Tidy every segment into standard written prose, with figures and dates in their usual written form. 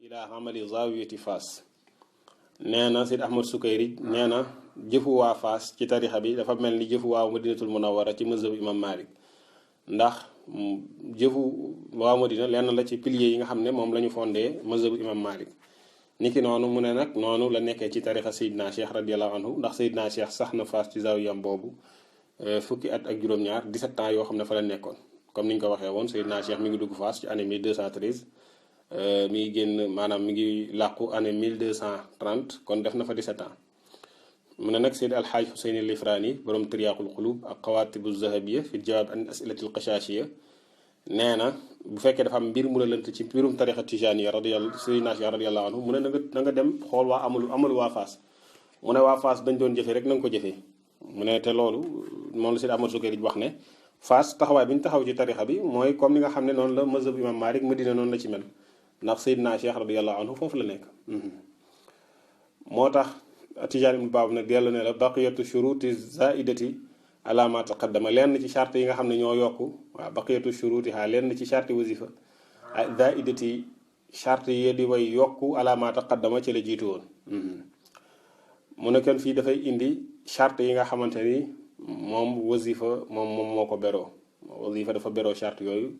ila amali zawiyati Fass nee na Seydi Ahmad Sukayri nee na jëfu waa Fass ci tarixa bi dafa mel ni jëfu waa Madinatul Munawwara ci mazhab imam Malik ndax jëfu waa Madina lenn la ci piliers yi nga xam ne moom la ñu fondé mazhab imam Malik niki noonu mu ne nag noonu la nekkee ci tarixa Seydina Cheikh radiyallahu anhu ndax Seydina Cheikh sax na Fass ci zawiyam boobu fukki at ak juróom-ñaar 17 ans yoo xam ne fa la nekkoon comme ni ñu ko waxee woon Seydina Cheikh mi ngi dugg Fass ci année 1213 mi ngi génn maanaam mi ngi làqu année 1230 kon def na fa 17 ans mu ne nag Seydi Alxaaj Xuseyn Lifraani borom Tiryaaqul Quluub ak Qawaatibu Zahabiya fi jawaab an asilatil qashaashiya nee na bu fekkee dafa am mbir mu la lënt ci mbirum tarixa Tijaaniya radiyallahu Seydina Cheikh radiyallahu anhu mu ne na nga dem xool waa amalu waa Fass mu ne waa Fass dañ doon jëfee rek na nga ko jëfee mu ne te loolu moom la Seydi Ahmad Sukayri wax ne Fass taxawaay bi ñu taxaw ci tarixa bi mooy comme ni nga xam ne noonu la mazhab imam Malik Madina noonu la ci mel ndax Seydina Cheikh radiyallahu anhu foofu la nekk moo tax Tijaan ibn Baab nag dellu ne la baqiyatu shuruti zaidati ala ma taqaddama lenn ci charte yi nga xam ne ñoo yokku waaw baqiyatu shuruti ha lenn ci charte wasifa zaidati charte yi di way yokku ala ma taqaddama ci la jiitu woon mu ne kon fii dafay indi charte yi nga xamante ni moom wasifa moom moo ko beroo wasifa dafa beroo charte yooyu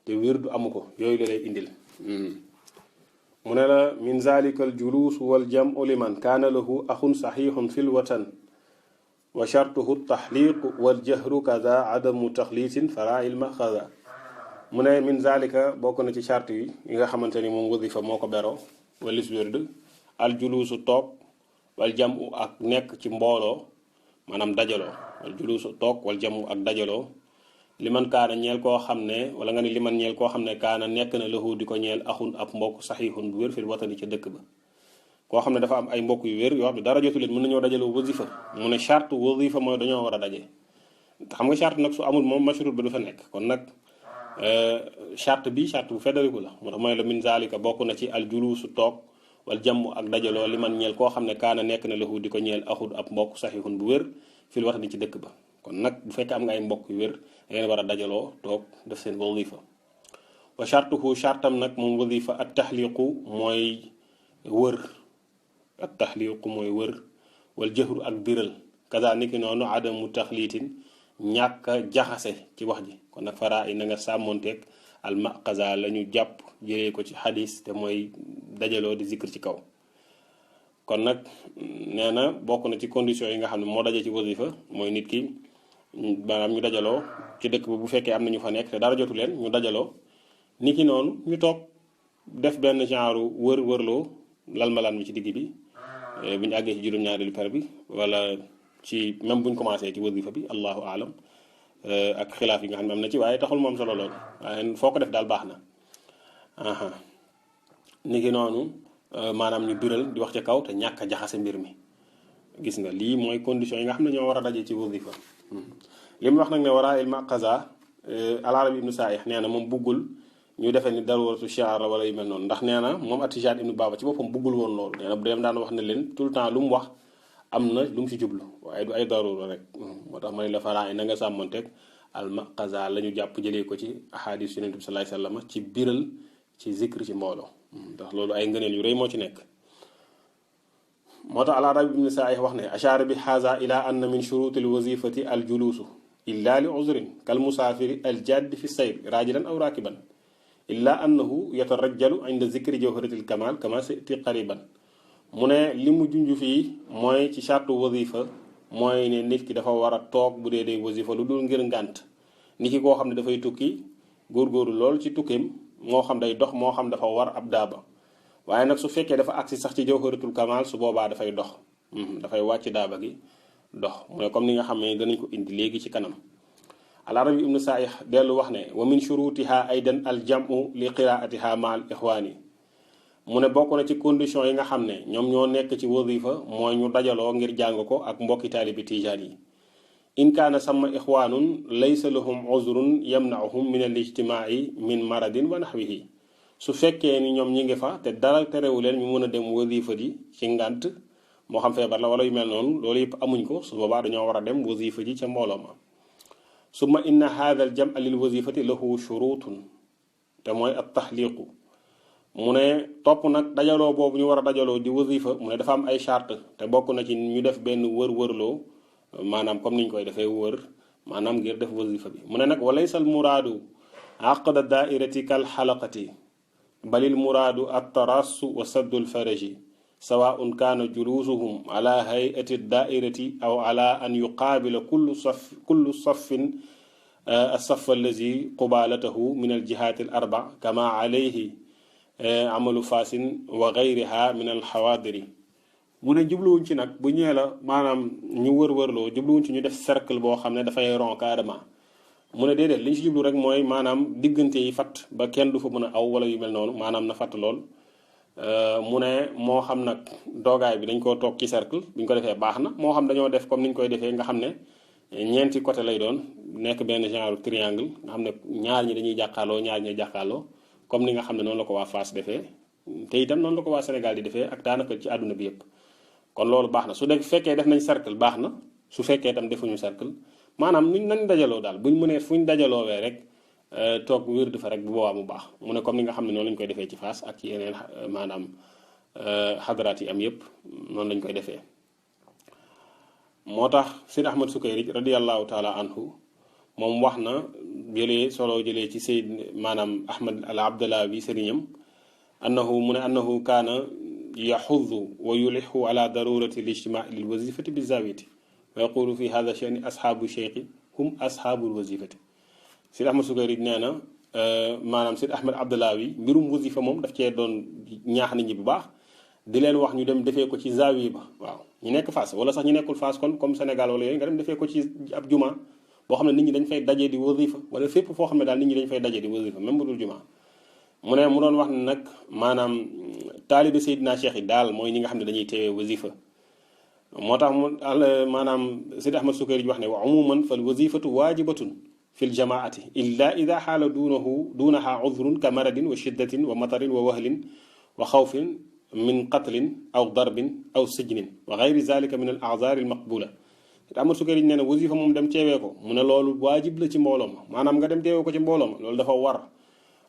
te wirdu amu ko yooyu la lay indil mu ne la min zalika al julus wal jam'u liman kaana lahu axun saxiixun fil watan wa shartuhu tahliqu wal jahru kaza adamu taxliitin fara ilma kaza mu ne min zalika bokk na ci charte yi nga xamante ni moom wasifa moo ko beroo walis wird al julusu toog wal jam'u ak nekk ci mbooloo maanaam dajaloo wal julusu toog wal jam'u ak dajaloo liman kaana ñeel koo xam ne wala nga ni liman ñeel koo xam ne kaana nekk na lahu di ko ñeel axun ab mbokk saxiixun bu wér fil watani ca dëkk ba koo xam ne dafa am ay mbokk yu wér yoo xam ne dara jotu leen mën nañoo dajaloo wasifa mu ne charte wasifa mooy dañoo war a daje xam nga charte nag su amul moom mashrut ba du fa nekk kon nag charte bi charte bu feddaliku la moo tax mooy la min zalika bokk na ci al julusu toog wal jàmm ak dajaloo liman ñeel koo xam ne kaana nekk na lahu di ko ñeel axun ab mbokk saxiixun bu wér fil watani ci dëkk ba kon nag bu fekkee am nga ay mbokk yu wér ngeen war a dajaloo toog def seen wasifa wa chartuhu chartam nag moom wasifa at taxliqu mooy wër at taxliqu mooy wër wal jëhru ak biral kaza niki noonu adamu taxliitin ñàkk a jaxase ci wax ji kon nag faraa yi na nga sàmmonteeg al maqaza la ñu jàpp jëlee ko ci xadis te mooy dajaloo di zikr ci kaw kon nag nee na bokk na ci condition yi nga xam ne moo daje ci wasifa mooy nit ki maanaam ñu dajaloo ci dëkk ba bu fekkee am na ñu fa nekk te dara jotu leen ñu dajaloo nit ki noonu ñu toog def benn genre wërloo lal malaan bi ci digg bi bu ñu àggee ci juróom-ñaareelu per bi wala ci même bu ñu commencé ci wasifa bi allahu alam ak xilaaf yi nga xam ne am na ci waaye taxul moom solo lool waaye foo ko def daal baax na nit ki noonu maanaam ñu biral di wax ca kaw te ñàkk a jaxase mbir mi gis nga lii mooy condition yi nga xam ne ñoo war a daje ci wasifa li mu wax nag ne wara il maqaza al-Arabi ibnu Saih nee na moom buggul ñu defee ni daruratu shi'r la wala yu mel noonu ndax nee na moom At-Tijaan ibnu Baaba ci boppam buggul woon loolu nee na bu dem daan wax ne leen tout le temps lu mu wax am na lu mu ci jublu waaye du ay darura rek moo tax ma ne la faraa yi na nga sàmmanteeg al maqaza la ñu jàpp jëlee ko ci ahadis Yonent bi sallallahu alayhi wasallam ci biral ci zikr ci mbooloo ndax loolu ay ngëneel yu rëy moo ci nekk moo tax al-Arabi ibnu Saih wax ne ashaara bi haza ila anna min shuruti al wazifati al julusu illa li uzrin kal musaafiri al jaddi fi sayr rajilan aw rakiban illa annahu yatarajjalu inda zikri jawharatil kamal kama sati qariban mu ne li mu junj fii mooy ci chartu wasifa mooy ne nit ki dafa war a toog bu dee day wasifa lu dul ngir ngànt nit ki koo xam ne dafay tukki góorgóorlu lool ci tukkeem moo xam day dox moo xam dafa war ab daaba waaye nag su fekkee dafa agsi sax ci jawharatul kamal su boobaa dafay dox dafay wàcc daaba gi dox mu ne comme ni nga xam ne danañ ko indi léegi ci kanam al-Arabi ibnu Saih dellu wax ne wa min shurutiha aydan al jam'u li qiraatiha ma al ixwaani mu ne bokk na ci condition yi nga xam ne ñoom ñoo nekk ci wasifa mooy ñu dajaloo ngir jàng ko ak mbokki taalibi tijaan yi in kaana sama ixwaanun laysa lahum uzrun yamna'uhum min al ijtimaa'i min maradin wa nahwihi su fekkee ni ñoom ñi ngi fa te dara terewu leen ñu mën a dem wasifa ji ci ngànt moo xam feebar la wala yu mel noonu loolu yëpp amuñ ko su boobaa dañoo war a dem wasifa ji ca mbooloo ma summa inna hadha al jam'a lil wasifati lahu shurutun te mooy at tahliqu mu ne topp nag dajaloo boobu ñu war a dajaloo di wasifa mu ne dafa am ay charte te bokk na ci ñu def benn wër-wërloo maanaam comme niñ koy defee wër maanaam ngir def wasifa bi mu ne nag walaysa al muraadu aqda daairati kal xalaqati balil muraadu at tarassu wa saddul faraji sawaun kaana julusuhum ala hayati daairati aw ala an yuqaabila kullu saffin الصف الذي قبالته من الجهات الأربع كما عليه amalu fasin wa gayriha min alxawaadiri mu ne jubluwuñ ci nag bu ñëwee la maanaam ñu wër-wërloo jubluwuñ ci ñu def cercle boo xam ne dafay rond carrément mu ne déedéet li ñu ci jublu rek mooy maanaam diggante yi fatt ba kenn du fa mën a aw wala yu mel noonu maanaam na fatt lool mu ne moo xam nag doogaay bi dañ koo toog ci cercle bu ñu ko defee baax na moo xam dañoo def comme ni ñu koy defee nga xam ne ñeenti côté lay doon nekk benn genre triangle nga xam ne ñaar ñi dañuy jàkkaarloo ñaar ñi jàkkaarloo comme ni nga xam ne noonu la ko waa Fass defee te itam noonu la ko waa Sénégal di defee ak daanaka ci àdduna bi yëpp kon loolu baax na su dee fekkee def nañ cercle baax na su fekkee itam defuñu cercle maanaam nuñ nañ dajaloo daal buñ mënee fuñ dajaloowee rek toog wér di fa rek bu boobaa mu baax mu ne comme ni nga xam ne noonu lañ koy defee ci Fass ak ci yeneen maanaam xadaraat yi am yëpp noonu lañ koy defee moo tax Seydi Ahmad Sukayri radiyallahu taala anhu moom wax na jëlee ci Seyd maanaam Ahmad al Abdallawi sëriñam annahu mu ne annahu kaana yaxudu wa yulixu ala darurati l ijtimaa lil wazifati bi zawiyati wa yaqulu fi hada shani ashaabu cheikhi hum ashaabul wazifati Seydi Ahmad Sukayri nee na maanaam Seyd Ahmad Abdallawi mbirum wazifa moom daf cee doon ñaax nit ñi bu baax di leen wax ñu dem defee ko ci zawiya ba waaw ñu nekk Fass wala sax ñu nekkul Fass kon comme Sénégal wala yooyu nga dem defee ko ci ab juma boo xam ne nit ñi dañ fay daje di wasifa wala fépp foo xam ne daal nit ñi dañ fay daje di wasifa même bu dul juma mu ne mu doon wax ne nag maanaam taalibe Seydina Cheikh yi daal mooy ñi nga xam ne dañuy teewee wasifa moo tax mu maanaam Seydi Ahmad Sukayri wax ne wa umuman fal wasifatu waajibatun fi ljamaati illa ida xaala duunaha udrun ka maradin wa shiddatin wa matarin wa wahlin wa xawfin min qatlin aw darbin aw sijnin wa gayri zalika min al a'zar al maqbula Ahmad Sukayri nee na wasifa moom dem teewee ko mu ne loolu waajib la ci mbooloo ma maanaam nga dem teewee ko ci mbooloo ma loolu dafa war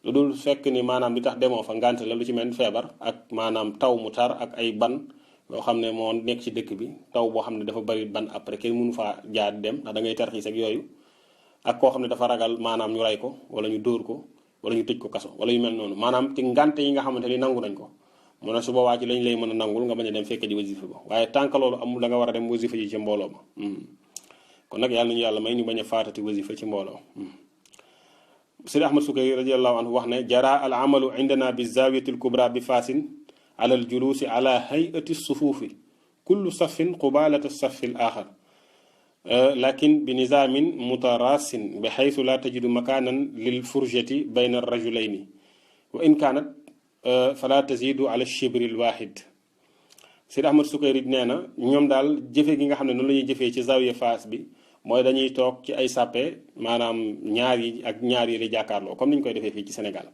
lu dul fekk ni maanaam li tax demoo fa ngànt la lu ci mel feebar ak maanaam taw mu tar ak ay ban yoo xam ne moo nekk ci dëkk bi taw boo xam ne dafa bari ban après kenn mënu faa jaar dem ndax da ngay tarxiis ak yooyu ak koo xam ne dafa ragal maanaam ñu rey ko wala ñu dóor ko wala ñu tëj ko kaso wala yu mel noonu maanaam ci ngànte yi nga xamante ni nangu nañ ko mu ne su boobaa ci lañ lay mën a nangul nga bañ a dem fekke di wasifa ba waaye tant que loolu amul da nga war a dem wasifa ji ci mbooloo ma kon nag yàlla nañu yàlla may ñu bañ a faatati wasifa ci mbooloo Seydi Ahmad Sukayri radiyallahu anhu wax ne jara al amalu indana bi zawiyati al kubra bi faasin ala al julusi ala hayati sufuufi kullu saffin qubalata safi al axar lakin bi nizamin mutarasin bi xaytu la tajidu makanan lil furjati bayna ar rajulayni wa in kaanat fala tazidu ala shibri al wahid Seydi Ahmad Sukayri nee na ñoom daal jëfe gi nga xam ne noonu la ñuy jëfee ci zawiya Fass bi mooy dañuy toog ci ay sàppe maanaam ñaar yi di jàkkaarloo comme ni ñu koy defee fii ci Sénégal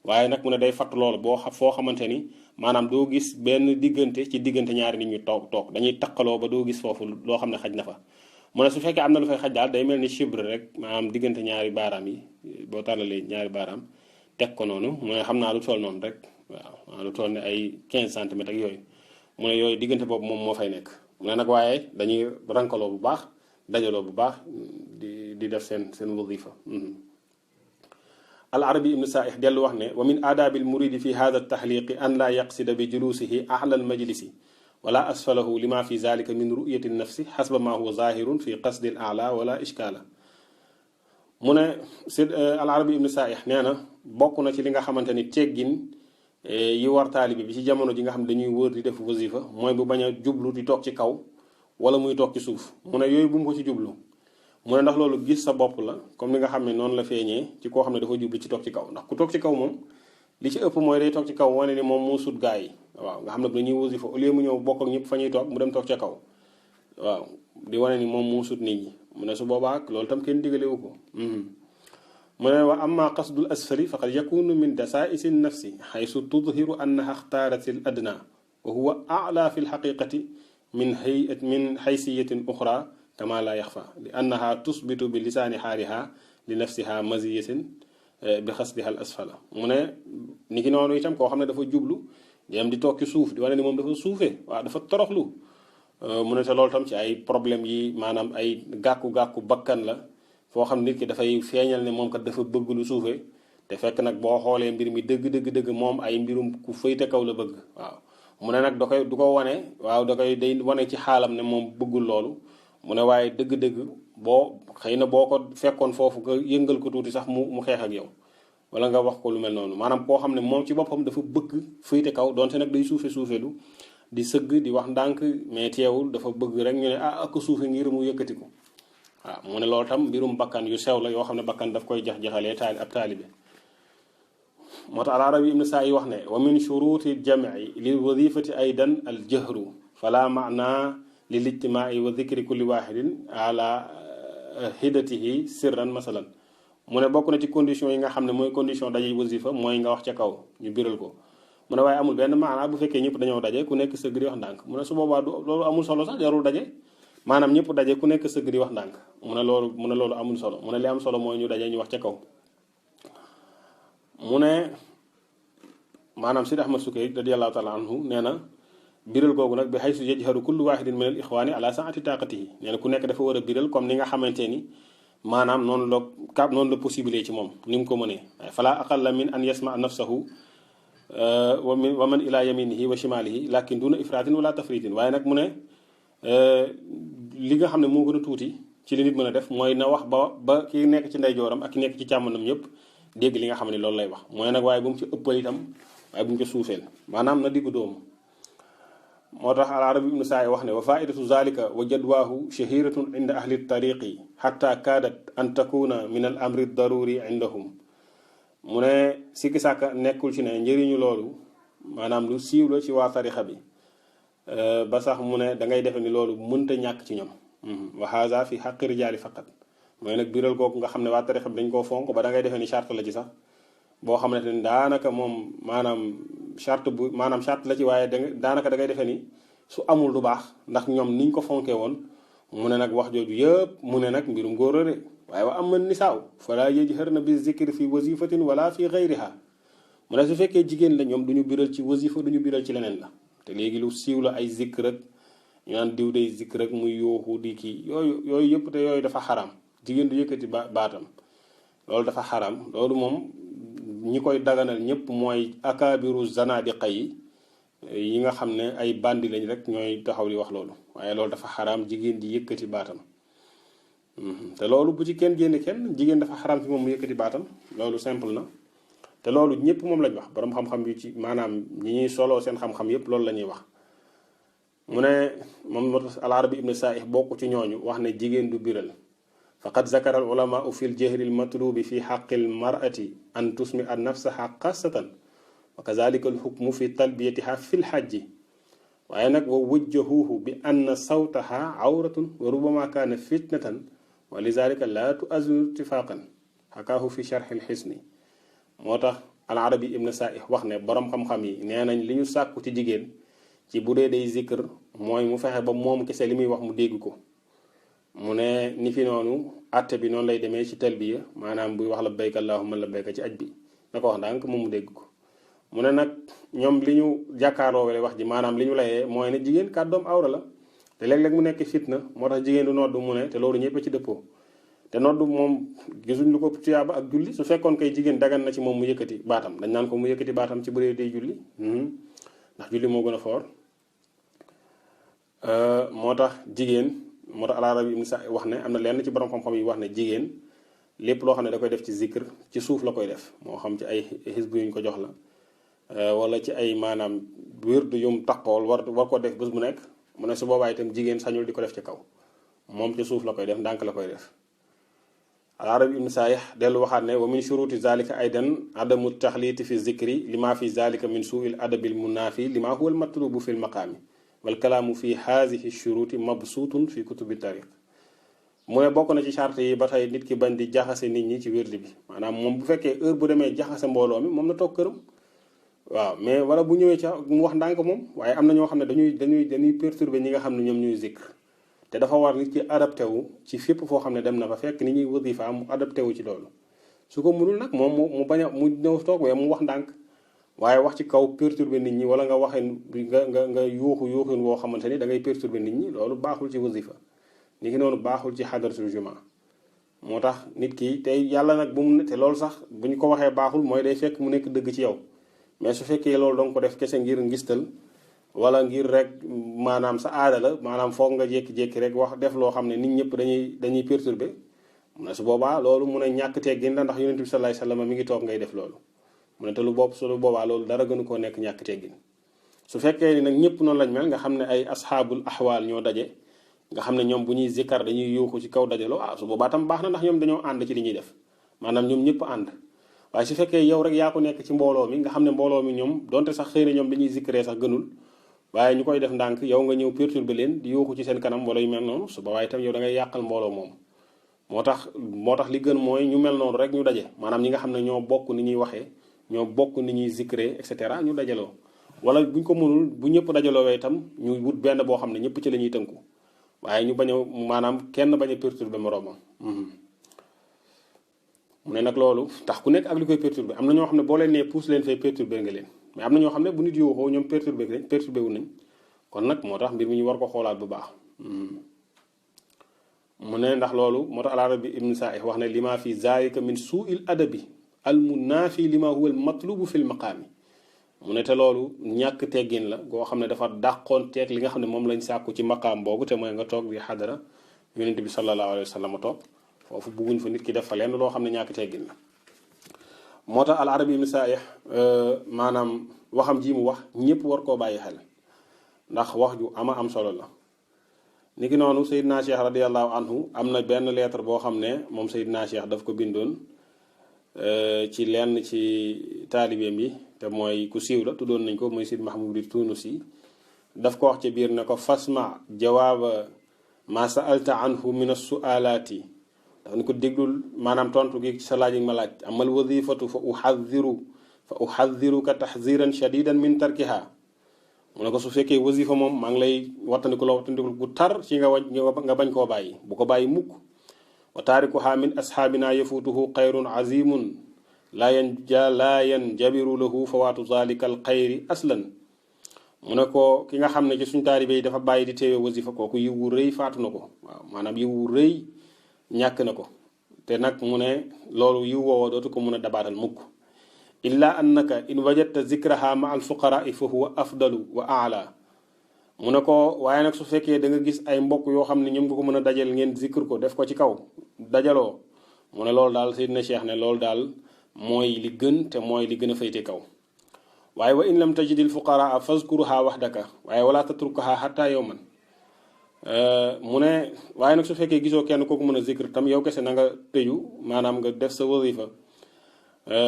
waaye nag mu ne day fatt loolu foo xamante ni maanaam doo gis benn diggante ci diggante ñaari nit ñu toog dañuy taqaloo ba doo gis foofu loo xam ne xaj na fa mu ne su fekkee am na lu fay xaj daal day mel ni chibre rek maanaam diggante ñaari baaraam yi boo tàllalee ñaari baaraam teg ko noonu mu ne xam naa lu toll noonu rek waaw lu toll ne ay 15 centimètres ak yooyu mu ne yooyu diggante boobu moom moo fay nekk mu ne nag waaye dañuy rankaloo bu baax dajaloo bu baax di def seen wadifa al arabi ibnu saaih dellu wax ne wa min aadaabil muridi fi hada tahliqi an laa yaqsida bi julusihi ahla al majlisi wala asfalahu lima fi zalika min ru'yati nafsi xasba ma huwa zahirun fi qasdi al ala wala ishkaala mu ne al arabi ibnu saaih nee na bokk na ci li nga xamante ni teggin yi war taalibi bi ci jamono ji nga xam ne dañuy wër di def wasifa mooy bu bañ a jublu di toog ci kaw wala muy toog ci suuf mu ne yooyu bu mu ko ci jublu mu ne ndax loolu gis sa bopp la comme li nga xam ne noonu la feeñee ci koo xam ne dafa jublu ci toog ci kaw ndax ku toog ci kaw moom li ci ëpp mooy day toog ci kaw wane ni moom moo sut gaa yi waaw nga xam ne dañuy wasifa au lieu mu ñëw bokk ak ñëpp fa ñuy toog mu dem toog ca kaw waaw di wane ni moom moo sut nit ñi mu ne su boobaa loolu tam kenn digalewu ko mu ne wa amma qasdul asfali faqad yakunu min dasaa'isi nafsi xaysu tudhiru annaha ixtaarat al adna wa huwa a'la fi lxaqiqati min xaysiyatin uxra kama la yaxfa li annaha tusbitu bi lisaani xaaliha li nafsiha maziyatin bi xasdiha al asfala mu ne ni ki noonu itam koo xam ne dafa jublu di am di toog ci suuf di wane ni moom dafa suufee waaw dafa toroxlu mu ne te loolu tam ci ay problème yi maanaam ay gàkku-gàkku bakkan la foo xam nit ki dafay feeñal ne moom kat dafa bëgg lu suufee te fekk nag boo xoolee mbir mi dëgg moom ay mbirum ku fëyte kaw la bëgg waaw mu ne nag du ko wane waaw da koy day wane ci xaalam ne moom bëggul loolu mu ne waaye dëgg-dëgg boo xëy na boo ko fekkoon foofu nga yëngal ko tuuti sax mu xeex ak yow wala nga wax ko lu mel noonu maanaam koo xam ne moom ci boppam dafa bëgg fëyte kaw donte nag day suufeelu di sëgg di wax ndànk mais teewul dafa bëgg rek ñu ne ak suufe ngir mu yëkkati ko waaw mu ne loolu tam mbirum bakkan yu sew la yoo xam ne bakkan daf koy jax-jaxalee ab taalibe moo tax al-Arabi ibn Saa'i wax ne wa min shuruti jam'i lil wazifati aydan al jahru fala maana lil ijtimaai wa dhikri kulli wahidin ala hidatihi sirran masalan mu ne bokk na ci condition yi nga xam ne mooy condition daje wasifa mooy nga wax ca kaw ñu biral ko mu ne waaye amul benn maanaa bu fekkee ñëpp dañoo daje ku nekk sëgg di wax ndànk mu ne su boobaa loolu amul solo sax jarul daje maanaam ñëpp daje ku nekk sëgg di wax ndànk mu ne loolu amul solo mu ne li am solo mooy ñu daje ñu wax ca kaw mu ne maanaam Sidi Ahmad Sukayri radiyallahu taala anhu nee na biral googu nag bi haysu yajharu kullu wahidin min al ixwaani ala saati taqatihi nee na ku nekk dafa war a biral comme ni nga xamante ni maanaam noonu la possible ci moom ni mu ko mënee waaye fala aqalla min an yasma nafsahu wa man ila yaminihi wa shimalihi lakin duna ifratin wala tafritin waaye nag mu ne li nga xam ne moo gën a tuuti ci li nit mën a def mooy na wax ba ki nekk ci ndeyjooram ak ki nekk ci càmmonam ñëpp dégg li nga xam ne loolu lay wax mooy nag waaye bu mu ci ëppal itam waaye bu mu ko suufeel maanaam na diggu doomu moo tax al-Arabi ibnu Saa'i wax ne wa faidatu zalika wa jadwaahu shahiratun inda ahli tariqi xatta kaadat an takuna min al amri daruri indahum mu ne sikki sàkka nekkul ci ne njëriñu loolu maanaam lu siiw la ci waa tarixa bi ba sax mu ne da ngay defe ni loolu mënta ñàkk ci ñoom wa haza fi xaqi rijaali faqat mooy nag biral kooku nga xam ne waa tarixa bi dañ koo fonk ba da ngay defee ni charte la ci sax boo xam ne daanaka moom maanaam charte la ci waaye daanaka da ngay defee ni su amul du baax ndax ñoom niñ ko fonkee woon mu ne nag wax jooju yëpp mu ne nag mbirum góor la de waaye wa amma nisaaw fala yajharna bi zikri fi wazifatin wala fi gayriha mu ne su fekkee jigéen la ñoom duñu biral ci wasifa duñu biral ci leneen la te léegi lu siiw la ay zikr rek ñu naan diw day zikr rek muy yooxu di kii yooyu yëpp te yooyu dafa xaram jigéen du yëkkati baatam loolu dafa xaram loolu moom ñi koy daganal ñëpp mooy akaabiru zanadiqa yi nga xam ne ay bandi lañ rek ñooy taxaw di wax loolu waaye loolu dafa xaram jigéen di yëkkati baatam te loolu bu ci kenn génne kenn jigéen dafa xaram ci moom mu yëkkati baatam loolu simple na te loolu ñëpp moom lañ wax borom xam-xam yu ci maanaam ñi ñuy soloo seen xam-xam yëpp loolu la ñuy wax mu ne moom moo tax al-Arabi ibn Sa'ih bokk ci ñooñu wax ne jigéen du biral faqad zakara al ulama fi l jahri al matlubi fi xaqi al mar'ati an tusmi an nafsaha xaasatan wa kazalika al hukmu fi talbiyatiha fi l hajji waaye nag wa wajjahuhu bi anna sawtaha awratun wa rubama kaana fitnatan wa lizalika la tu'azziru ittifaqan xakaahu fi sharh al xisni moo tax al-Arabi ibn Sa'ih wax ne borom xam-xam yi nee nañ li ñu sàkku ci jigéen ci bu dee day zikr mooy mu fexe ba moom kese li muy wax mu dégg ko mu ne ni fi noonu atte bi noonu lay demee ci talbiya maanaam buy wax labbayka allahumma labbayka ci aj bi na ko wax ndànk moom mu dégg ko mu ne nag ñoom li ñu jàkkaarloo wala wax ji maanaam li ñu layee mooy ne jigéen kàddoom awra la te léeg-léeg mu nekk fitna moo tax jigéen du noddu mu ne te loolu ñëpp a ci dëppoo te noddu moom gisuñ lu ko tuyaaba ak julli su fekkoon kay jigéen dagan na ci moom mu yëkkati baatam dañ naan ko mu yëkkati baatam ci bu dee day julli ndax julli moo gën a foor moo tax jigéen moo tax al-Arabi ibn Sa'id wax ne am na lenn ci borom xam-xam yi wax ne jigéen lépp loo xam ne da koy def ci zikr ci suuf la koy def moo xam ci ay xisbu yuñ ko jox la wala ci ay maanaam wirdu yum taqool war ko def bés bu nekk mu ne su boobaa itam jigéen sañul di ko def ci kaw moom ci suuf la koy def ndànk la koy def al-Arabi ibn Sa'id dellu waxaat ne wa min shuruti zalika aydan adamu taxliiti fi zikri lima fi zalika min suu'il adabil munaafi lima huwa al matlubu fi l maqaami wal kalaamu fi haadihi shuruti mabsuutun fi kutubi tariq mu ne bokk na ci charte yi ba tey nit ki bañ di jaxase nit ñi ci wirdi bi maanaam moom bu fekkee heure bu demee jaxase mbooloo mi moom na toog këram waaw mais wala bu ñëwee ca mu wax ndànk moom waaye am na ñoo xam ne dañuy perturber ñi nga xam ne ñoom ñuy zikr te dafa war nit ki adapté wu ci fépp foo xam ne dem na fa fekk ni ñuy wasifa mu adapté wu ci loolu su ko mënul nag moom mu bañ a mu ñëw toog mais mu wax ndànk waaye wax ci kaw perturber nit ñi wala nga waxee nga yuuxin woo xamante ni da ngay perturber nit ñi loolu baaxul ci wasifa ni ki noonu baaxul ci xadaratul juma moo tax nit ki tey yàlla nag bu mu te loolu sax bu ñu ko waxee baaxul mooy day fekk mu nekk dëgg ci yow mais su fekkee loolu danga ko def kese ngir ngistal wala ngir rek maanaam sa aada la maanaam foog nga jékki-jékki rek wax def loo xam ne nit ñëpp dañuy perturber mu ne su boobaa loolu mun a ñàkk teggin la ndax yonent bi sallallahu alayhi wasallam mi ngi toog ngay def loolu mu ne te lu boobaa loolu dara gënu koo nekk ñàkk teggin su fekkee ni nag ñëpp noonu lañ mel nga xam ne ay asxaabul axwaal ñoo daje nga xam ne ñoom bu ñuy zikkar dañuy yuuxu ci kaw dajaloo su boobaa tam baax na ndax ñoom dañoo ànd ci li ñuy def maanaam ñoom ñëpp ànd waaye su fekkee yow rek yaa ko nekk ci mbooloo mi nga xam ne mbooloo mi ñoom donte sax xëy na ñoom dañuy zikkaree sax gënul waaye ñu koy def ndànk yow nga ñëw perturber leen di yuuxu ci seen kanam wala yu mel noonu su boobaa itam yow da ngay yàqal mbooloo moom moo tax li gën mooy ñu mel noonu rek ñu daje maanaam ñi nga xam ne ñoo bokk ni ñuy waxee ñoo bokk ni ñuy zikkaree et cetera ñu dajaloo wala buñ ko mënul bu ñëpp dajaloo itam ñu wut benn boo xam ne ñëpp ci la ñuy tënku waaye ñu bañ a maanaam kenn bañ a perturber moroomam mu ne nag loolu tax ku nekk ak li koy perturber am na ñoo xam ne boo leen nee pousse leen fay perturber nga leen mais am na ñoo xam ne bu nit yuuxoo ñoom perturber wu nañ kon nag moo tax mbir mi ñu war ko xoolaat bu baax mu ne ndax loolu moo tax al-Arabi ibn Sa'ih wax ne lima fi zalika min su'il adabi al munafi lima huwa al matlubu fi l maqaami mu ne te loolu ñàkk teggin la goo xam ne dafa dàqoon teeg li nga xam ne moom lañ sàkku ci maqaam boobu te mooy nga toog di xadara yonent bi sallallahu alayhi wa sallam toog foofu bugguñ fa nit ki def fa lenn loo xam ne ñàkk teggin la moo tax al-Arabi ibn Sa'ih maanaam waxam ji mu wax ñëpp war koo bàyyi xel ndax wax ju am solo la ni ki noonu Seydina Cheikh radiallahu anhu am na benn lettre boo xam ne moom Seydina Cheikh daf ko bindoon ci lenn ci taalibeem yi te mooy ku siiw la tuddoon nañ ko mooy Sidi Mahmoud Tunusi daf ko wax ci biir ne ko fasma jawaaba ma sa'alta anhu min as-su'alati daf ne ko déglul maanaam tontu gi ci sa laaj ma laaj amal wadifatu fa uhadhiruka tahziran shadidan min tarkiha mu ne ko su fekkee wasifa moom maa ngi lay wattandiku la wattandiku gu tar ci nga bañ koo bàyyi bu ko bàyyi mukk wa taarikuha min asxaabina yafutuhu xayrun azimun laa yanjabiru lahu fawaatu zalika al xayri aslan mu ne ko ki nga xam ne ci suñ taalibe yi dafa bàyyi di teewee wasifa kooku yiw wu rëy faatu na ko waaw maanaam yiw wu rëy ñàkk na ko te nag mu ne loolu yiw woowa dootu ko mun a dabaatal mukk illa annaka in wajadta zikraha ma al fuqaraa fa huwa afdalu wa aala mu ne ko waaye nag su fekkee da nga gis ay mbokk yoo xam ne ñoom nga ko mën a dajal ngeen zikr ko def ko ci kaw dajaloo mu ne loolu daal Seydina Cheikh ne loolu daal mooy li gën te mooy li gën a fayte kaw waaye wa in lam tajidil fuqaraa fazkurha wahdaka waaye wala tatrukaha hatta yawman mu ne waaye nag su fekkee gisoo kenn kooku mën a zikr tam yow kese na nga tëju maanaam nga def sa wasifa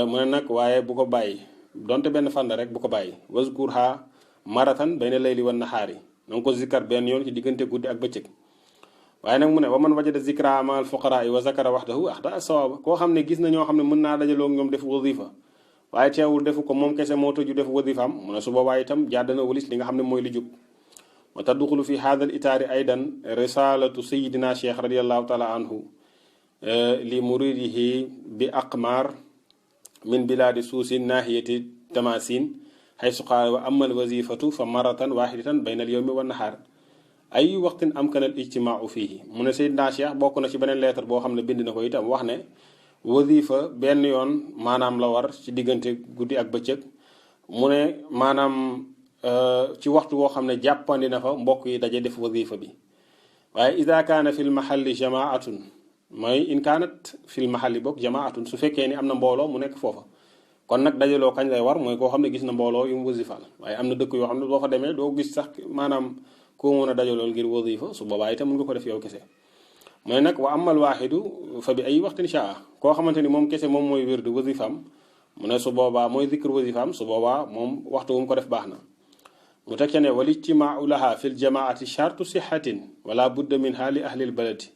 mu ne nag waaye bu ko bàyyi donte benn fànn rek bu ko bàyyi wazkurha maratan bayna layli wan nahaari na nga ko zikkar benn yoon ci diggante guddi ak bëccëg waaye nag mu ne wa man wajada zikra ma al fuqaraa wa zakara wahdahu ahda as-sawaaba koo xam ne gis na ñoo xam ne mën naa dajaloo ñoom def wasifa waaye teewul defu ko moom kese moo tëju def wasifaam mu ne su boobaa itam jàdd na walis li nga xam ne mooy li jub wa tadxulu fi hada al itaari aydan risalatu sayidina cheikh radiallahu taala anhu li muridihi bi aqmar min biladi suusin nahiyati tamasin haysu qaala wa amal wazifatu fa maratan wahidatan bayna al yawmi wa nahaar ay waxtin amkana al ijtimaau fihi mu ne sayidina cheikh bokk na ci beneen lettre boo xam ne bind na ko itam wax ne wazifa benn yoon maanaam la war ci diggante guddi ak bëccëg mu ne maanaam ci waxtu woo xam ne jàppandi na fa mbokk yi daje def wazifa bi waaye ida kaana fi l mahalli jamaatun mooy in kaanat fi l mahalli boog jamaatun su fekkee ni am na mbooloo mu nekk foofa kon nag dajaloo kañ lay war mooy koo xam ne gis na mbooloo yu mu wazifal waaye am na dëkk yoo xam ne boo fa demee doo gis sax maanaam koo mën a dajalool ngir wazifa su boobaa itam mën nga ko def yow kese mooy nag wa amal waaxidu fa bi ay waxtin shaa koo xamante ni moom kese moom mooy wirdu wasifaam mu ne su boobaa mooy zikr wasifaam su boobaa moom waxtu wu mu ko def baax na mu teg ca ne wal ijtimaau laha fi l jamaati chartu sixatin wala budda minha li ahlil baladi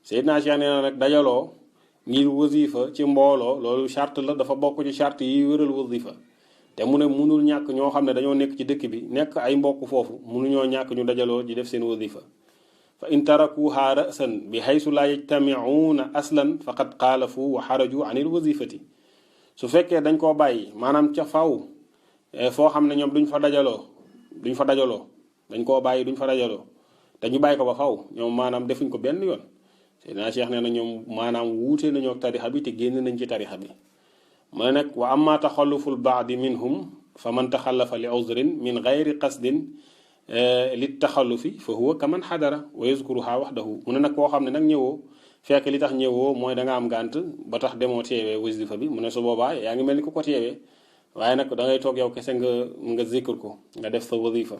Seydina Cheikh nee na nag dajaloo ngir wasifa ci mbooloo loolu charte la dafa bokk ci charte yi wéral wasifa te mu ne munul ñàkk ñoo xam ne dañoo nekk ci dëkk bi nekk ay mbokk foofu munuñoo ñàkk ñu dajaloo di def seen wasifa fa in tarakuha ra'san bi haysu la yajtamiuuna aslan faqad xaalafu wa xaraju an il wazifati su fekkee dañ koo bàyyi maanaam ca faw foo xam ne ñoom duñ fa dajaloo dañ koo bàyyi duñ fa dajaloo te ñu bàyyi ko ba faw ñoom maanaam defuñ ko benn yoon Seydina Cheikh nee na ñoom maanaam wuute nañoo ak tarixa bi te génn nañ ci tarixa bi mu ne nag wa amma taxalluful baadi minhum fa man taxallafa li uzrin min gayri qasdin li taxallufi fa huwa kaman xadara wa yazkuruha waxdahu mu ne nag koo xam ne nag ñëwoo fekk li tax ñëwoo mooy da nga am gànt ba tax demoo teewee wasifa bi mu ne su boobaa yaa ngi mel ni ku ko teewee waaye nag da ngay toog yow kese nga zikr ko nga def sa wasifa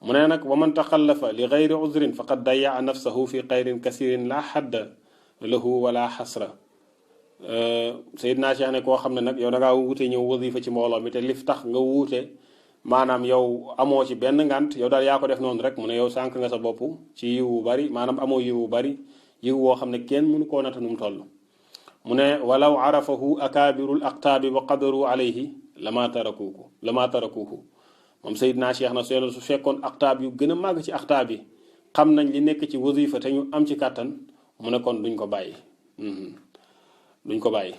mu ne nag wa man taxallafa li gayri uzrin faqad dayaa nafsahu fi xayrin kasirin la xadda lahu wala xasra Seydina Cheikh ne koo xam ne nag yow da ngaa wuute ñëw wasifa ci mbooloo mi te lif tax nga wuute maanaam yow amoo ci benn ngant yow daal yaa ko def noonu rek mu ne yow sànq nga sa bopp ci yiw wu bari maanaam amoo yiw wu bari yiw woo xam ne kenn mënu koo nata nu mu toll mu ne walaw arafahu akaabirul aqtaabi wa qadaru alayhi lama tarakuuhu moom Seydina Cheikh na su fekkoon aqtaab yu gën a màgg ci aqtaab yi xam nañ li nekk ci wasifa te ñu am ci kàttan mu ne kon duñ ko bàyyi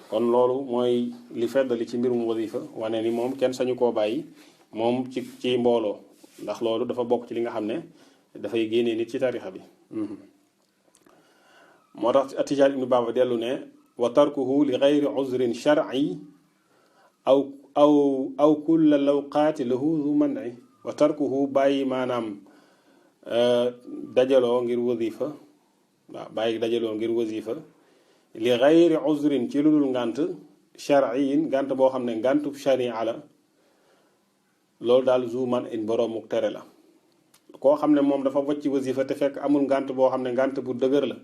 kon loolu mooy li feddali ci mbirum wasifa wane ni moom kenn sañu koo bàyyi moom ci mbooloo ndax loolu dafa bokk ci li nga xam ne dafay génnee nit ci tarixa bi moo tax Atijaan ibnu Baaba dellu ne wa tarkuhu li gayri uzrin shar'i aw kulla lawqaati lahu zu man'i wa tarkuhu bàyyi maanaam dajaloo ngir wasifa li gayri uzrin ci lu dul ngànt shar'iyin ngànt boo xam ne ngàntub sharia la loolu daal zu man in boroomu tere la koo xam ne moom dafa wàcc wasifa te fekk amul ngànt boo xam ne ngànt bu dëgër la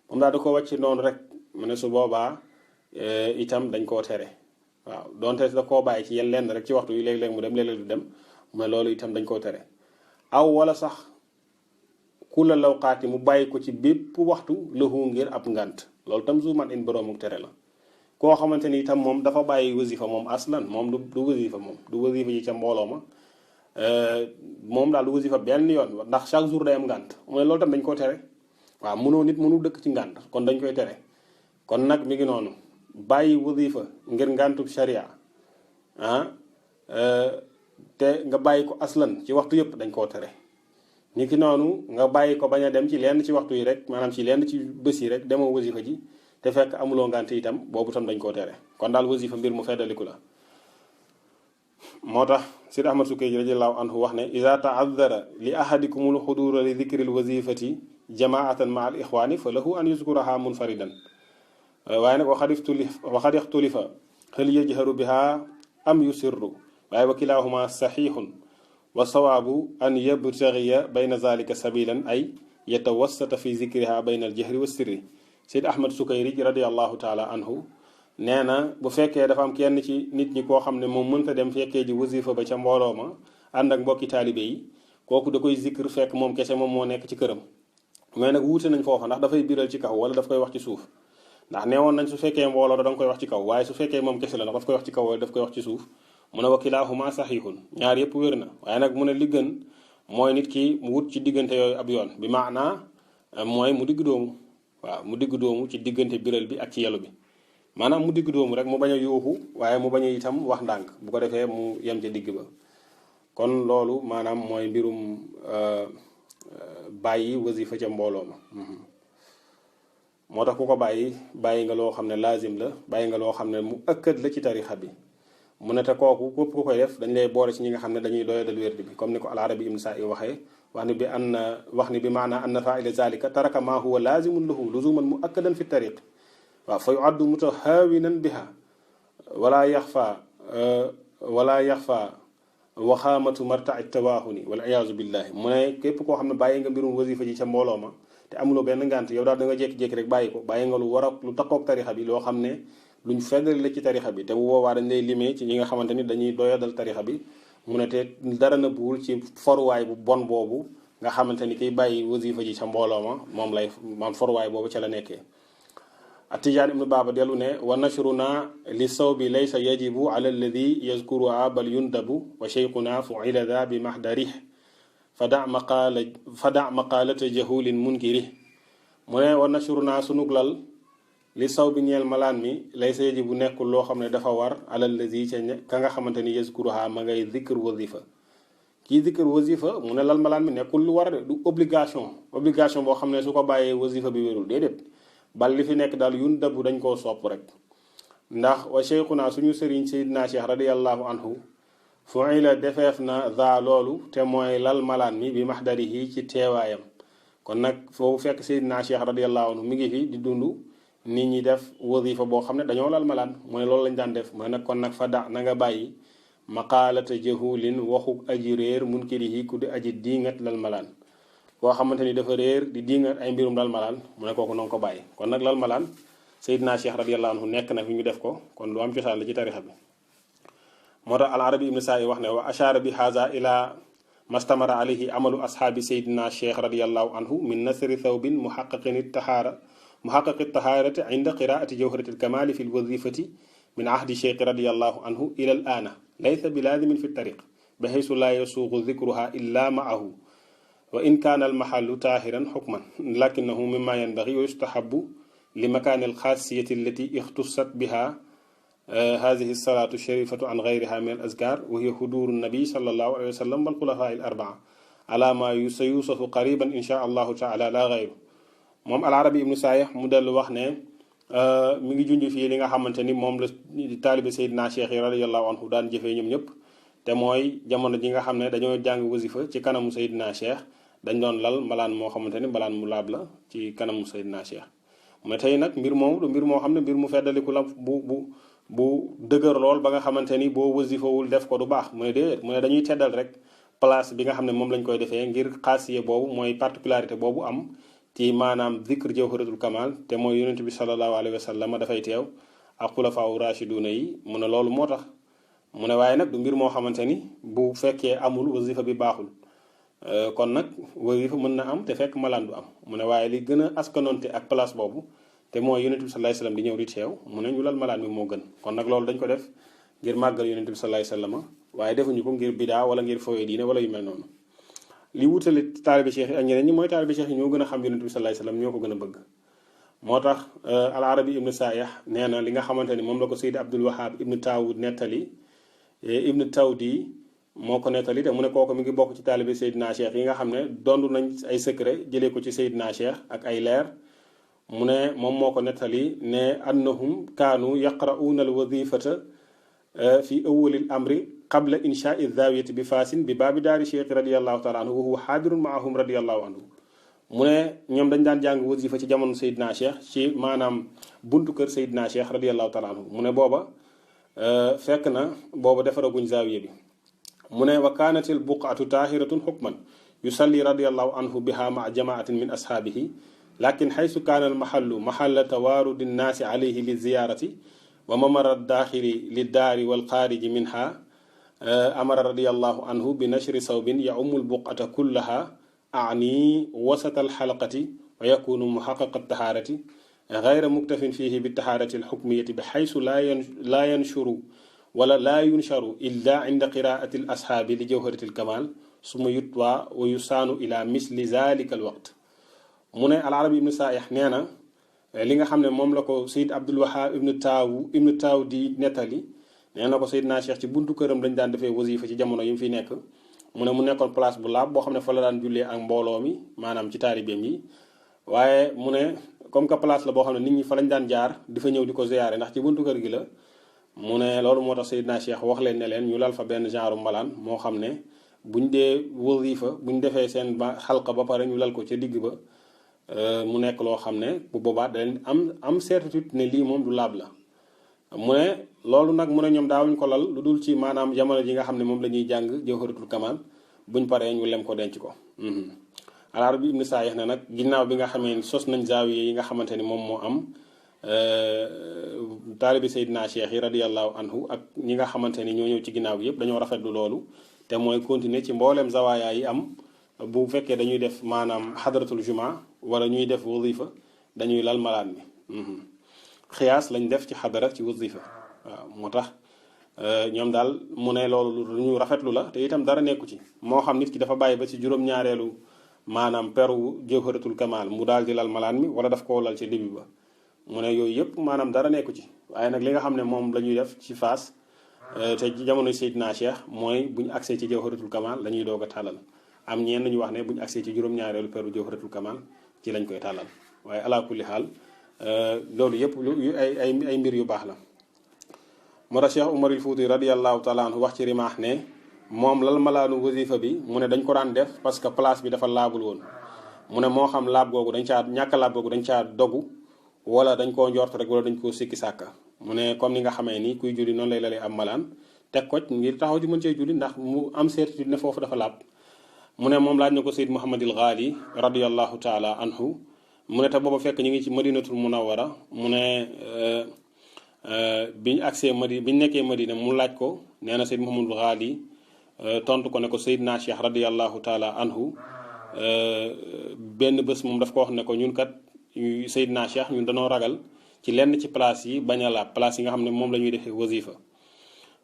moom daal da ko wàcc noonu rek mu ne su boobaa itam dañ koo tere waaw donte da koo bàyyi ci lenn rek ci waxtu yi léeg-léeg mu dem léeg-léeg du dem mu ne loolu itam dañ koo tere aw wala sax kula lawqaati mu bàyyi ko ci bépp waxtu lahu ngir ab ngànt loolu tam zu man in boroomu tere la koo xamante ni itam moom dafa bàyyi wasifa moom aslan moom du wasifa moom du wasifa yi ca mbooloo ma moom daal du wasifa benn yoon ndax chaque jour day am ngànt mu ne loolu tam dañ koo tere waaw nit mënu dëkk ci ngànt kon dañ koy tere kon nag mi ngi noonu bàyyi wasifa ngir ngàntub sharia te nga bàyyi ko aslan ci waxtu yëpp dañ koo tere ni ki noonu nga bàyyi ko bañ a dem ci lenn ci waxtu yi rek maanaam ci lenn ci bés yi rek demoo wasifa ji te fekk amuloo ngànt itam boobu tam dañ koo tere kon daal wasifa mbir mu feddaliku la moo tax Sidi Ahmad Sukayri radiyallahu anhu wax ne ida taadara li ahadikumul xudura li dikril wasifati jamaatan ma al ixwaani fa lahu an yuskuraha munfaridan waaye nag waxad ixtulifa hal yajharu biha am yusirru waaye wa kilahuma saxiixun wa sawaabu an yabtagiya bayna zalika sabilan ay yatawassata fi zikriha bayna al jahri wa sirri Sidi Ahmad Sukayri radiyallahu taala anhu nee na bu fekkee dafa am kenn ci nit ñi koo xam ne moom mënta dem fekkee ji wasifa ba ca mbooloo ma ànd ak mbokki taalibe yi kooku da koy zikr fekk moom kese moom moo nekk ci këram mais nag wuute nañ foofa ndax dafay biral ci kaw wala daf koy wax ci suuf ndax neewoon nañ su fekkee mbooloo da nga koy wax ci kaw waaye su fekkee moom kese la ndax daf koy wax ci kaw wala daf koy wax ci suuf mu ne wa kilaahuma saxiixun ñaar yëpp wér na waaye nag mu ne li gën mooy nit ki mu wut ci diggante yooyu ab yoon bi maanaa mooy mu digg doomu waaw mu digg doomu ci diggante biral bi ak ci yelu bi maanaam mu digg doomu rek mu bañ a yuuxu waaye mu bañ a itam wax ndànk bu ko defee mu yem ca digg ba kon loolu maanaam mooy mbirum bàyyi wasifa ca mbooloo ma moo tax ku ko bàyyi nga loo xam ne laazim la bàyyi nga loo xam ne mu ëkkat la ci tarixa bi mu ne te kooku képp ku koy def dañ lay boole ci ñi nga xam ne dañuy doyadal wérdi bi comme ni ko al-Arabi ibn Sa'i waxee wax ni bi maana anna fa'ila zalika taraka ma huwa laazimun lahu luzuman mu akkadan fi tariq waaw fa yuaddu mutahaawinan biha wala yaxfa waxaamatu marta'i tawaahuni wal iyaazu billahi mu ne képp koo xam ne bàyyi nga mbirum wasifa ji ca mbooloo ma te amuloo benn ngànt yow daal da nga jékki-jékki rek bàyyi nga lu war a lu takkook tarixa bi loo xam ne luñ feddali la ci tarixa bi te bu boobaa dañ lay limee ci ñi nga xamante ni dañuy doyadal tarixa bi mu ne te dara na buul ci foruwaay bu bon boobu nga xamante ni kiy bàyyi wasifa ji ca mbooloo ma moom foruwaay boobu ca la nekkee Atijaan ibnu Baaba dellu ne wa nashruna li sawbi laysa yajibu ala alladi yazkuruha bal yundabu wa cheikhuna fuila da bi mahdarih fada maqaalata jahulin munkiri mu ne wa nashur naa sunug lal li saw bi ñeel malaan mi lay sa yaji bu nekkul loo xam ne dafa war alal lazi ca ka nga xamante ni yazkuruha ma ngay zikr wazifa kii zikr wazifa mu ne lal malaan mi nekkul lu war de du obligation boo xam ne su ko bàyyee wazifa bi wérul déedéet bal li fi nekk daal yun dabu dañ koo sopp rek ndax wa cheikhuna suñu sëriñ Seydina Cheikh radiallahu anhu fuila defeef na za loolu te mooy lal malaan mi bi mahdarihi ci teewaayam kon nag foofu fekk Seydina Cheikh radiallahu anhu mi ngi fi di dund nit ñi def wazifa boo xam ne dañoo lal malaan mooy loolu lañ daan def mooy nag kon nag fada na nga bàyyi maqaalata jahulin waxu aji réer munkirihi ku di aji diingat lal malaan koo xamante ni dafa réer di diingat ay mbirum lal malaan mu ne kooku nanga ko bàyyi kon nag lal malaan Seydina Cheikh radiyallahu anhu nekk na fi ñu def ko kon lu am cosaan la ci tarixa bi moo tax al arabi ibn sa'i wax ne wa ashara bi haza ila mastamara alayhi amalu ashaabi Seydina Cheikh radiyallahu anhu min nasri thawbin muhaqqaqi taharati inda qiraati jawharati alkamali fi alwazifati min ahdi Cheikh radiyallahu anhu ila al ana laysa bi lazimin fi tariq bahaysu la yasuuqu dhikruha illa ma'ahu wa in kaana almahallu tahiran hukman lakinahu mimma yanbaghi wa yustahabu li makaani alxaasiyati allati ixtusat biha hadihi salaatu sharifatu an gayriha min al azkar wa hiya huduru nabi sallallahu alayhi wa sallam wal xulafaa al arbaa ala ma sayusafu qariban insha allahu taala la gayru moom al arabi ibnu saayih mu dellu wax ne mi ngi junj fii li nga xamante ni moom la taalibe Seydina Cheikh yi radiallahu anhu daan jëfee ñoom ñëpp te mooy jamono ji nga xam ne dañoo jàng wasifa ci kanamu Seydina Cheikh dañ doon lal mbalaan moo xamante ni mbalaan mu laab la ci kanamu Seydina Cheikh mais tey nag mbir moom du mbir moo xam ne mbir mu feddaliku la bu dëgër lool ba nga xamante ni boo wasifawul def ko du baax mu ne déedéet mu ne dañuy teddal rek place bi nga xam ne moom lañ koy defee ngir xaasiye boobu mooy particularité boobu am ci maanaam zikr jawharatul kamal te mooy yonent bi sallallahu alayhi wa sallam dafay teew ak xulafaa rashiduna yi mu ne loolu moo tax mu ne waaye nag du mbir moo xamante ni bu fekkee amul wasifa bi baaxul kon nag wasifa mën na am te fekk malaan du am mu ne waaye li gën a askanonte ak place boobu te mooy yonent bi sallallahu alayhi wasallam di ñëw di teew mu ne ñu lal malaan bi moo gën kon nag loolu dañ ko def ngir màggal yonent bi sallallahu alayhi wasallam waaye defuñu ko ngir bidaa wala ngir fooyee diine wala yu mel noonu li wutale taalibe cheikh yi ak ñeneen ñi mooy taalibe cheikh yi ñoo gën a xam yonent bi sallallahu alayhi wasallam ñoo ko gën a bëgg moo tax al arabi ibnu saayih nee na li nga xamante ni moom la ko Seyd Abdul Wahab ibnu Tawud nettali ibnu Tawdi moo ko nettali te mu ne kooku mi ngi bokk ci taalibe Seydina Cheikh yi nga xam ne dondu nañ ay secret jëlee ko ci Seydina Cheikh ak ay leer mu ne moom moo ko nettali ne annahum kaanu yaqra'uuna al wazifata fi awwalil amri qabla insha'i zawiyati bi faasin bi baabi daari Cheikh radiyallahu taala anhu wa huwa xaadirun maahum radiyallahu anhu mu ne ñoom dañ daan jàng wasifa ci jamono Seydina Cheikh ci maanaam buntu kër Seydina Cheikh radiyallahu taala anhu mu ne booba fekk na booba defaraguñ zawiya bi mu ne wa kaanatil buqatu taahiratun hukman yusalli radiyallahu anhu biha maa jamaatin min ashaabihi lakin xaysu kaana al mahallu mahalla tawaarudi nnaasi alayhi li ziyarati wa mamara daaxili li daari wal xaariji minha amara radiyallahu anhu bi nashri sawbin yaumu lbuqata kullaha ani wasata alxalqati wa yakunu muxaqaqa tahaarati gayra muktafin fihi bi tahaarati alxukmiyati bi xaysu laa yanshuru wala laa yunsharu illa inda qiraati al ashaabi li jawharati alkamal suma yutwa wa yusaanu ila misli zalika alwaqt mu ne al arabi ibnu saayih nee na li nga xam ne moom la ko Seyd Abdul Wahab ibnu Taaw di nettali nee na ko Seydina Cheikh ci buntu këram lañ daan defee wasifa ci jamono yi mu fi nekk mu ne mu nekkoon place bu laab boo xam ne fa la daan jullee ak mbooloo mi maanaam ci taalibeem yi waaye mu ne comme que place la boo xam ne nit ñi fa lañ daan jaar di fa ñëw di ko ziyaare ndax ci buntu kër gi la mu ne loolu moo tax Seydina Cheikh wax leen ne leen ñu lal fa benn genre mbalaan moo xam ne buñ dee wasifa buñ defee seen xalqa ba pare ñu lal ko ca digg ba mu nekk loo xam ne bu boobaa da leen am certitude ne lii moom du laab la mu ne loolu nag mu ne ñoom daawuñ ko lal lu dul ci maanaam jamono ji nga xam ne moom la ñuy jàng jawharatul kamal buñ paree ñu lem ko denc ko alaar bi ibnu saayih ne nag ginnaaw bi nga xamee sos nañ zaawiya yi nga xamante ni moom moo am taalibi Seydina Cheikh yi radiyallahu anhu ak ñi nga xamante ni ñoo ñëw ci ginnaaw gi yëpp dañoo rafetlu loolu te mooy continuer ci mbooleem zawaaya yi am bu fekkee dañuy def maanaam xadratul juma wala ñuy def wasifa dañuy lal malaan bi xiyaas lañ def ci xadara ci wasifa waaw moo tax ñoom daal mu ne loolu lu ñu rafetlu la te itam dara nekku ci moo xam nit ki dafa bàyyi ba ci juróom-ñaareelu maanaam peru jawharatul kamal mu daal di lal malaan mi wala daf koo lal ci début ba mu ne yooyu yëpp maanaam dara nekku ci waaye nag li nga xam ne moom la ñuy def ci Fass te jamono Seydina Cheikh mooy bu ñu agsee ci jawharatul kamal la ñuy doog a tàllal am ñeen ñu wax ne bu ñu agsee ci juróom-ñaareelu peru jawharatul kamal ci lañ koy tàllal waaye ala kulli xaal loolu yëpp ay mbir yu baax la. moo tax Cheikh Umarul Fuuti radiyallahu taala anhu wax ci rimaax ne moom lal malaanu wasifa bi mu ne dañ ko daan def parce que place bi dafa laabul woon mu ne moo xam laab googu dañ caa ñàkk laab googu dañ caa dogu wala dañ koo njort rek wala dañ koo sikki sàkka mu ne comme ni nga xamee ni kuy julli noonu lay lalee am malaan teg ko ngir taxaw ji mën cee julli ndax mu am certitude ne foofu dafa laab mu ne moom laaj na ko Seyd Muhammadil Ghali radiyallahu taala anhu mu ne te booba fekk ñu ngi ci madinatul munawwara mu ne biñ agsee biñ nekkee madina mu laaj ko nee na Seyd Muhammadul Ghali tontu ko ne ko Seydina Cheikh radiyallahu taala anhu benn bés moom daf ko wax ne ko ñun kat Seydina Cheikh ñun dañoo ragal ci lenn ci place yi bañ a laab place yi nga xam ne moom la ñuy defee wasifa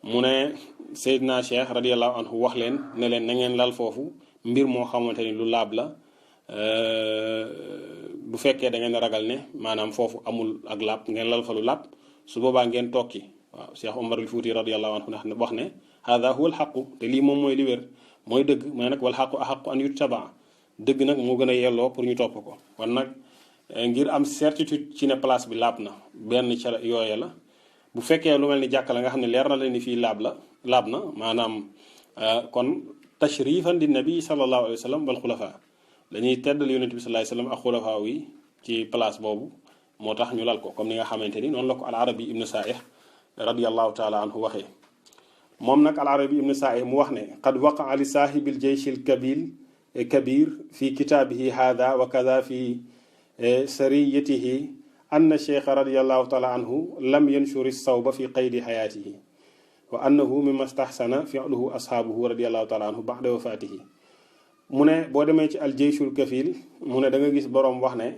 mu ne Seydina Cheikh radiyallahu anhu wax leen ne leen na ngeen lal foofu mbir moo xamante ni lu laab la bu fekkee da ngeen ragal ne maanaam foofu amul ak laab ngeen lal fa lu laab su boobaa ngeen tokki waaw Cheikh Umarul Fuuti radiyallahu anhu ndax wax ne hada huwa alxaqu te lii moom mooy li wér mooy dëgg mu ne nag wal xaqu axaqu an yuttaba dëgg nag moo gën a yelloo pour ñu topp ko kon nag ngir am certitude ci ne place bi laab na benn ca yooya la bu fekkee lu mel ni jàkka la nga xam ne leer na leen ni fii laab na maanaam kon tashrifan di nabi sallallahu alayhi wa sallam wal xulafa dañuy teddal yonent bi sallallahu alayhi wa sallam ak xulafa yi ci place boobu moo tax ñu lal ko comme ni nga xamante ni noonu la ko al arabi ibnu saih radiyallahu taala anhu waxee moom nag al arabi ibnu saih mu wax ne qad waqaa li saahibil jeyshil kabir fi kitaabihi hada wa kada fi sariyatihi anna cheikha radiyallahu taala anhu lam yanshuri sawba fi qaydi xayaatihi wa annahu mimma stahsana fi'luhu ashaabuhu radiyallahu taala anhu ba'da wafaatihi mu ne boo demee ci al jeyshul kafil mu ne da nga gis boroom wax ne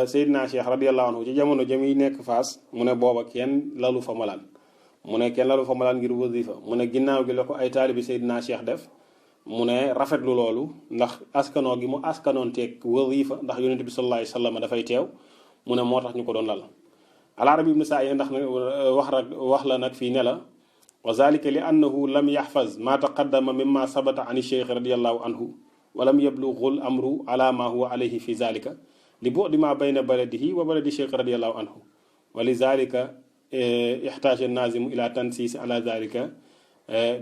Seydina Cheikh radiyallahu anhu ci jamono jami nekk Faas mu ne booba kenn lalu fa malaan mu ne kenn lalu fa malaan ngir wasifa mu ne ginnaaw gi la ko ay taalibi Seydina Cheikh def mu ne rafetlu loolu ndax askanoo gi mu askanoon teeg wasifa ndax yonent bi sallallahu alayhi wa sallam dafay teew mu ne moo tax ñu ko doon lal al arabi ibnu sa'i ndax wax la nag fii ne la wa zalika li annahu lam yaxfaz ma taqaddama mimma sabata an cheikh radiyallahu anhu wa lam yablughul amru ala ma huwa alayhi fi zalika li bu'di ma bayna baladihi wa baladi cheikh radiyallahu anhu wa li zalika ixtaaja nazimu ila tansis ala zalika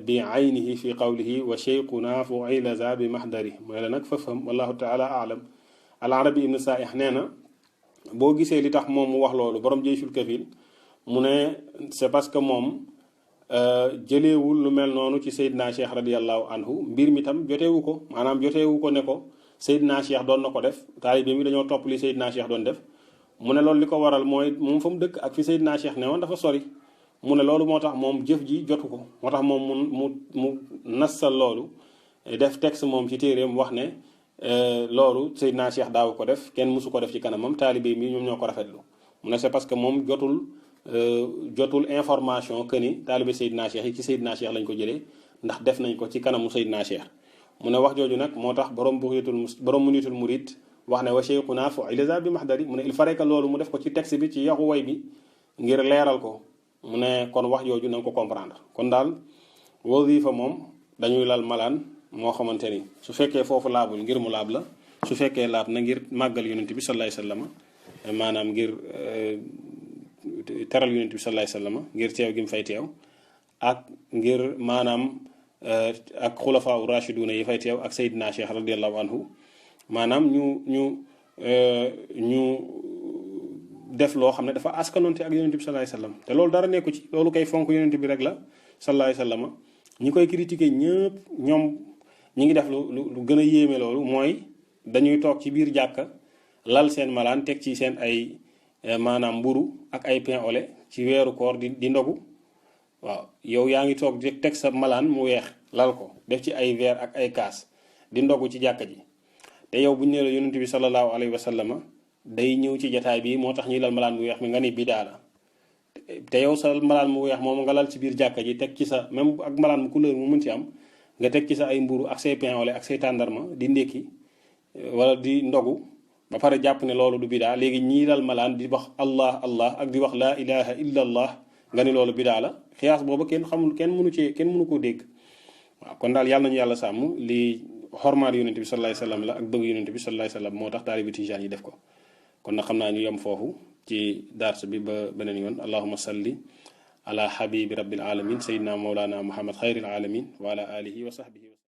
bi aynihi fi qawlihi wa cheikhuna fu'ila za bi mahdari mooy la nag fafham wallahu taala aalam al arabi ibnu saih nee na boo gisee li tax moom mu wax loolu borom jeysul kafil mu ne c'est parce que moom jëleewul lu mel noonu ci Seydina Cheikh radiyallahu anhu mbir mi tam joteewu ko maanaam joteewu ko ne ko Seydina Cheikh doon na ko def taalibe mi dañoo topp li Seydina Cheikh doon def mu ne loolu li ko waral mooy moom fa mu dëkk ak fi Seydina Cheikh ne woon dafa sori mu ne loolu moo tax moom jëf ji jotu ko moo tax moom mu nassal loolu def texte moom ci téeréem wax ne loolu Seydina Cheikh daaw ko def kenn mësu ko def ci kanamam taalibe mi ñoom ñoo ko rafetlu mu ne c'est parce que moom jotul information que ni taalibe Seydina Cheikh yi ci Seydina Cheikh lañ ko jëlee ndax def nañ ko ci kanamu Seydina Cheikh mu ne wax jooju nag moo tax borom munitul murid wax ne wa cheikhuna fu'ila za bi mahdari mu ne il fallait que loolu mu def ko ci texte bi ci yaxu way bi ngir leeral ko mu ne kon wax jooju na nga ko comprendre kon daal wasifa moom dañuy lal malaan moo xamante ni su fekkee foofu laabul ngir mu laab la su fekkee laab na ngir màggal yonent bi sallallahu alayhi wasallam maanaam ngir teral yonent bi sallallahu alayhi wasallam ngir teew gi mu fay teew ak ngir maanaam ak xulafaa rashiduna yi fay teew ak Seydina Cheikh radiyallahu anhu maanaam ñu def loo xam ne dafa askanonte ak yonent bi sallallahu alayhi wasallam te loolu dara nekku ci loolu koy fonk yonent bi rek la sallallahu alayhi wasallam ñi koy critiquer ñëpp ñoom ñi ngi def lu gën a yéeme loolu mooy dañuy toog ci biir jàkka lal seen malaan teg ci seen ay maanaam mburu ak ay pain au lait ci weeru koor di ndogu waaw yow yaa ngi toog di teg sa malaan mu weex lal ko def ci ay verre ak ay kaas di ndogu ci jàkka ji te yow bu ñu nee la yonent bi sallallahu alayhi wa sallam day ñëw ci jataay bi moo tax ñuy lal malaan bu weex mi nga ni bidaa la te yow sa mbalaan mu weex moom nga lal ci biir jàkka ji teg ci sa même ak mbalaan mu couleur mu mën ci am nga teg ci sa ay mburu ak say pain wala ak say tàndarma di ndékki wala di ndogu ba pare jàpp ne loolu du bidaa léegi ñii lal malaan di wax allah allah ak di wax laa ilaha illa allah nga ni loolu bidaa la xiyaas booba kenn xamul kenn mënu koo dégg waaw kon daal yàlla nañu yàlla sàmm lii xormaal yonente bi sallallahu alayhi wasallam la ak bëgg yonente bi sallallahu alayhi wasallam moo tax taalibi tijaan yi def ko kon nag xam naa ñu yem foofu ci dars bi ba beneen yoon allahumma salli ala habibi rabbil alamin sayyidina mawlana muhammad khairil alamin wa ala alihi wa sahbihi